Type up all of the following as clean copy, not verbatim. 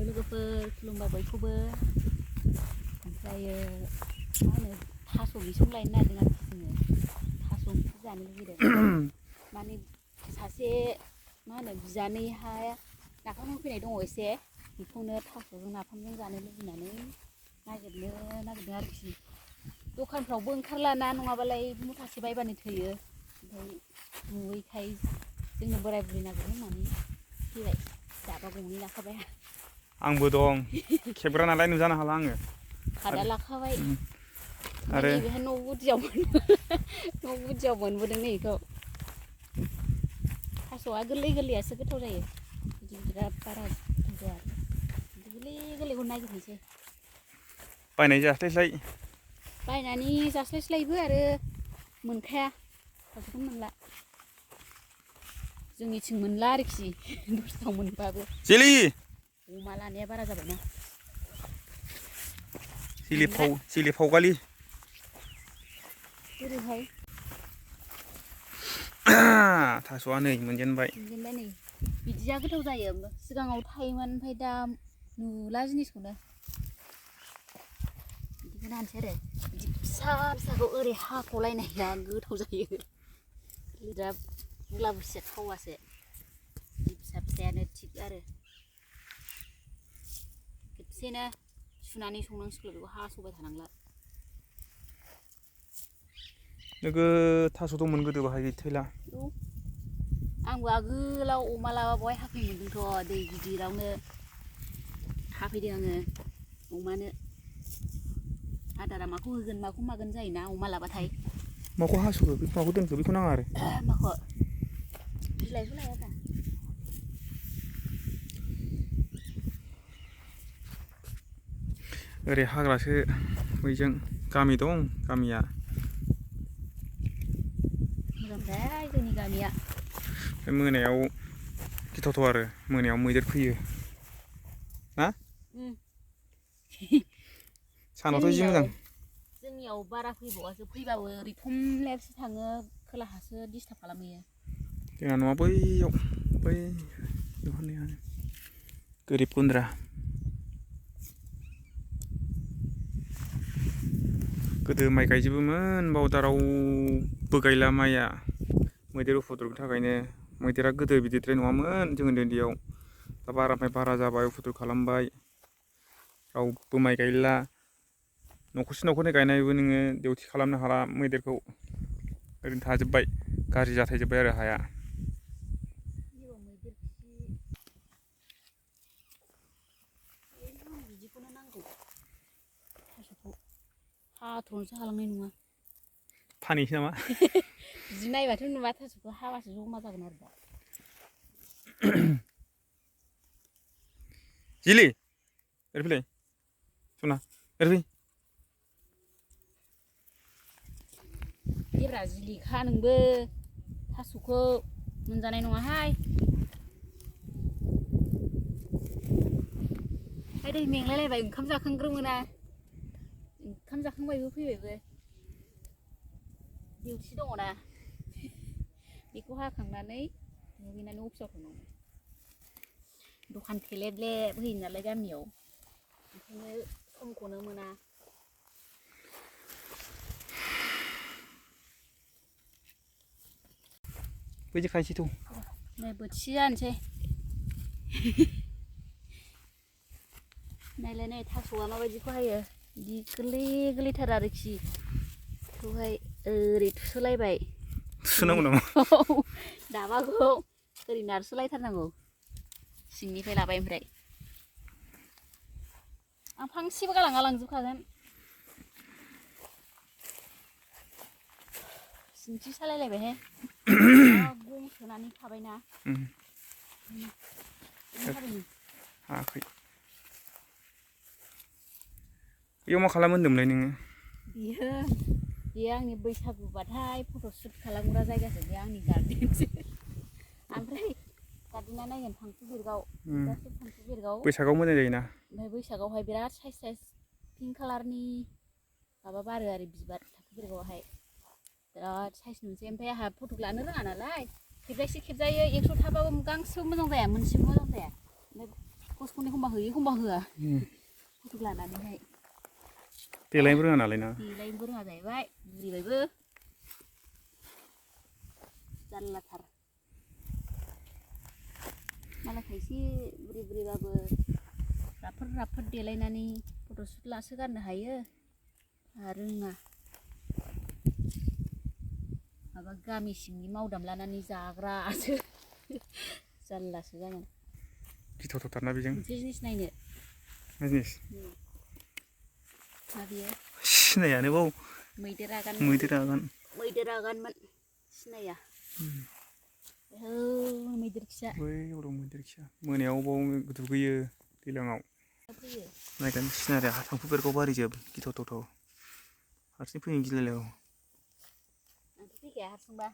लोगोफोर खुलुमबा बयखौबो ओमफ्रायो मा होनो थास' बिसं लायनो नागिरदों आरोखि जोङो थास' ओंख्रि जानो लुगैदों माने सासे मा होनो बिजानैहा नाफाम होफैनाय दङ एसे बेखौनो थास'जों नाफामजों जानो लुगैनानै नागिरदों आरोखि दखानफ्रावबो ओंखारलाना नङाबालाय मुथासे बायबानो थोयो ओमफ्राय नुयैखाय जोंनो बोराय बुरै नागिरनो होननानै फैबाय जाबा गंनै लाखाबाय आंबो दं खेबग्रा नालाय नुजानो हाला आङो खादा लाखाबाय आरो नैबेहाय न' गुदियाव मोनबोदों नै बेखौ थास'आ गोरलै गोरलैयासो गोथाव जायो गिदिर गिदिरा बारा गोथाव जाया गोरलै गोरलैखौ नागिरनोसै बायनाय जास्लायस्लाय बायनानै जास्लायस्लायबो आरो मोनखाया थास'खौनो मोनला जोंनिथिं मोनला आरोखि दस्रायाव मोनबाबो जिलि अमा लानाया बारा जाबायना जिलि फावगालि बोरैहाय थास'आ नै मोनजेनबाय नै बिदिया गोथाव जायो सिगाङाव थायोमोन ओमफ्राय दा नुला जिनिसखौनो बिदिखौनो हानसै आरो बिदि फिसा फिसाखौ ओरै हाख'लायनाया गोथाव जायो दा बुरला बुरसिया थावासो बिदि फिसा फिसायानो थिग आरो खेबसेनो सुनानै संनांसिगौ बेखौ हास'बाय थानांला नोगो थास' दंमोन गोदो बाहाय गैथैला आंबो आगोलाव अमा लाबा बहाय हाफैनो मोन्दोंथ' दै गिदिरावनो हाफैदों आङो अमानो आदारा माखौ होगोन माखौ मागोन जायोना अमा लाबाथाय माखौ हास'खो माखौ दोनखो बेखौ नाङा आरो माखौ बिलाइखौ लाया दा ओरै हाग्रासो बैजों गामि दं गामिया मोजांथार जोंनि गामिया मोनायाव गिथावथाव आरो मोनायाव मैदेर फैयो ना सानावथ' जि मोजां जोंनियाव बारा फैबावासो फैबाबो ओरै थमब्लेटसो थाङो खोलाहासो डिस्टार्ब खालामहैयो जोंना न'आ बैयाव बै नुहुरनायानो गोरिब गुन्द्रा गोदो माइ गायजोबोमोन बावदा रावबो गायला माइया मैदेर उपद्रबनि थाखायनो मैदेरा गोदो बिदिद्राय नङामोन जों उन्दै उन्दैयाव दा बारानिफ्राय बारा जाबाय उपद्रब खालामबाय रावबो माइ गायला न'खरसे न'खरनै गायनायबो नोङो देवथि खालामनो हाला मैदेरखौ ओरैनो थाजोब्बाय गाज्रि जाथायजोब्बाय आरो हाया बिदिखौनो नांगौ थास'खौ हाथ'नोसो हालांनाय नङा फानहैसै नामा बिदि नायबाथ' नुवा थास'खौ हाबासो जमा जागोन आरो दा जिलि ओरै फैलाय सना ओरै फै एब्रा जिलिखा नोंबो थास'खौ मोनजानाय नङाहाय दै मेंलायलायबाय ओंखाम जाखांग्रोमोना ओंखाम जाखांबायबो फैबायबो डिउटि दङना बेखौ हाखांनानै दुगैनानै अफिसाव थांनांगौ दखान थेलेबलेब होयो नालाय गामियाव ओंखायनो समखौनो मोना बैदि खायसेथ' नै बोथिसे जानोसै नायलाय नै थास'आ माबायदिखौ हायो बिदि गोरलै गोरलैथार आरोखि बेखौहाय ओरै थुसोलायबाय थुसोनांगौ नामा दाबाखौ ओरै नारसोलायथारनांगौ सिंनिफ्राय लाबाय ओमफ्राय आं फांसेबो गालांजोबखागोन सिंथि सालायलायबायहाय गं सोनानै थाबायना हायाखै बेयाव मा खालामो होन्दोंमोनलाय नोङो बेयो आंनि बैसागुबाथाय फट' शुट खालामग्रा जायगासो बे आंनि गार्डेनसो ओमफ्राय गार्डेना नायगोन थांखु बिरगाव बैसागाव मोजां जायोना ओमफ्राय बैसागावहाय बिराद साइस साइस पिंक कालारनि माबा बारो आरो बिबार थांखु बिरगावहाय बिराद साइस नुसै ओमफ्राय आंहा फट' लानो रोङा नालाय खेबजासे खेबजायो 100 थाबाबो गांसेबो मोजां जाया मोनसेबो मोजां जाया ओमफ्राय खस्थ'नि एखमबा होयो एखमबा होआ फटक लानानैहाय देलायनोबो रोङा नालाय ना देलायनोबो रोङा जाहैबाय बुरिबायबो जारलाथार मालाय खायसे बुरिबाबो राफोद देलायनानै फट'सुट लासो गारनो हायो रोङा माबा गामि सिंनि मावदाम लानानै जाग्रासो जारलासो जागोन गिथावथावथारना बेजों मोनसे जिनिस नायनो मा जिनिस मा बेयो सिनायानो बाव मैदेर आगान सिनाया मैदेर खिया बै दं मैदेर खिया मोनायाव बाव दुगैयो दैज्लाङाव नायगानो सिनारि थाम्फै बेरगाव बारिजोब गिथावथाव हारसिं फैनो गिलायलायो आंथ' फैखाया हारसिंबा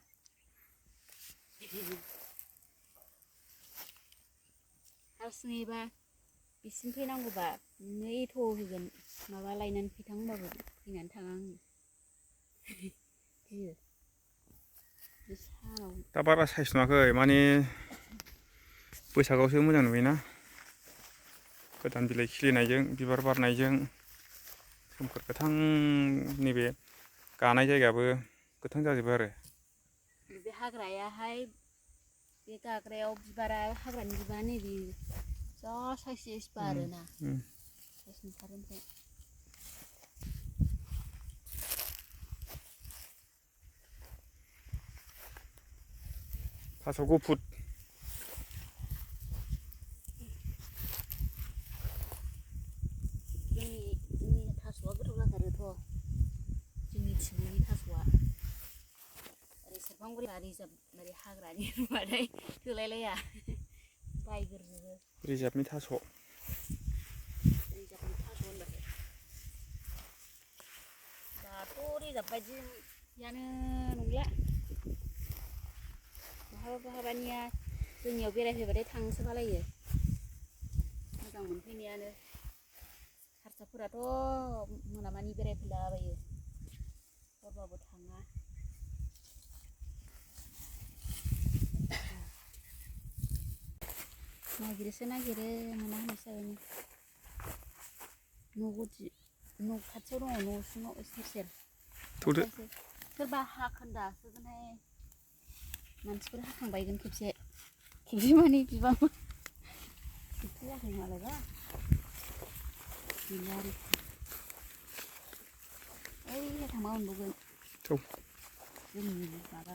हारसिङैबा बिसिम फैनांगौबा नै थ' होगोन माबा लायनानै फैथां होनबाबो फैनानै थाङा आङो गियो दा बारा साइस नुवाखै माने बैसागआवसो मोजां नुयोना गोदान बिलाइ खिलिनायजों बिबार बारनायजों सोमखोर गोथां नैबे गानाय जायगायाबो गोथां जाजोबो आरो बे हाग्रायाहाय बे गाग्रायाव बिबारा हाग्रानि बिबारा नैबे जा साइस बारोना साइस नुथारो ओमफ्राय थास' गुफुर जोंनि थास'आ गोथाव जाथारोथ' जोंनि थिंनि थास'आ ओरै सेरफांगुरि रिजार्भ ओरै हाग्रानि नुबाथाय थोलायलाया बायग्रोजोबो रिजार्भनि थास' होनबाथाय दाथ' रिजार्भ बायदियानो नंला बहाबानिया जोंनियाव बेरायफैबाथाय थांसोबालायो मोजां मोनफैनायानो हारसाफोराथ' मोनामानि बेरायफैलाबायो हरबाबो थाङा नागिरो मोना होननायसो जाबाय न' खाथियाव दङ न' सिङाव सेर सोरबा हाखोन्दासोगोनहाय मानसिफोर हाखांबायगोन खेबसे माने बिबां खेबसे जाखै मालायबा गैला आरो ओइ थांबा मोनबावगोन जोंनि माबा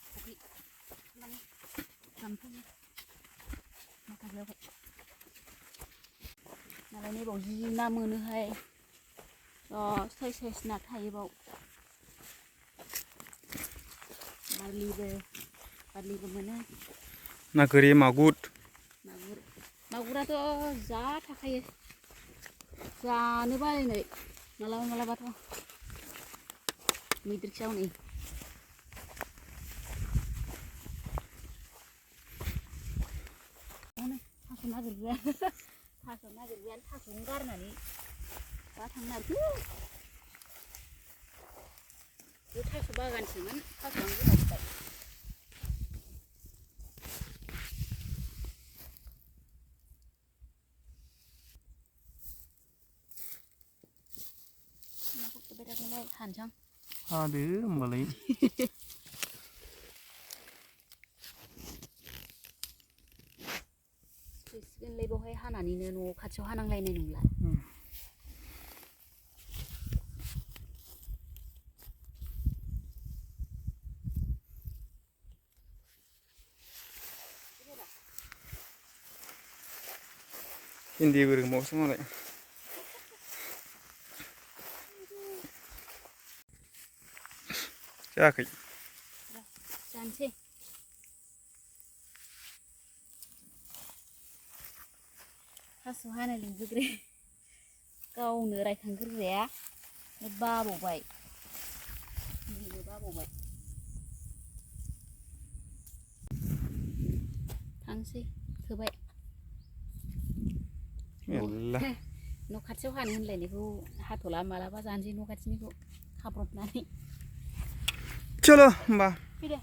फुख्रि माने जाम्फै माखासेयावहाय मालाय नैबाव जि ना मोनोहाय साइस ना थायो बाव बारलिबो मोनो ना गोरि मागुराथ' जा थाखायो जानो बालायनाय मालाबाथ' मैदेर खिया हनै थास' नागिरबायानो थास'खौनो गारनानै दा थांनो नागिरदों बे थास' बागानसोमोन थास'आनो गोमाजोब्बाय नाखौ खेबबाय थागोनलाय हानसां हादो होमबालाय थोसिगोनलै बेवहाय हानानैनो न' खाथियाव हानांलायनाय नंला हिन्दी रोंबावोसो मालाय जायाखै जानोसै थास' हानो लिंबोग्रो गावनो रायखांग्रोजाया बाबावबाय थांसै थोबाय मेल्ला न' खाथियाव हानो होनलायनायखौ हाथ'ला मालाबा जानोसै न' खाथिनिखौ खाब्रबनानै चलो होमबा फैदो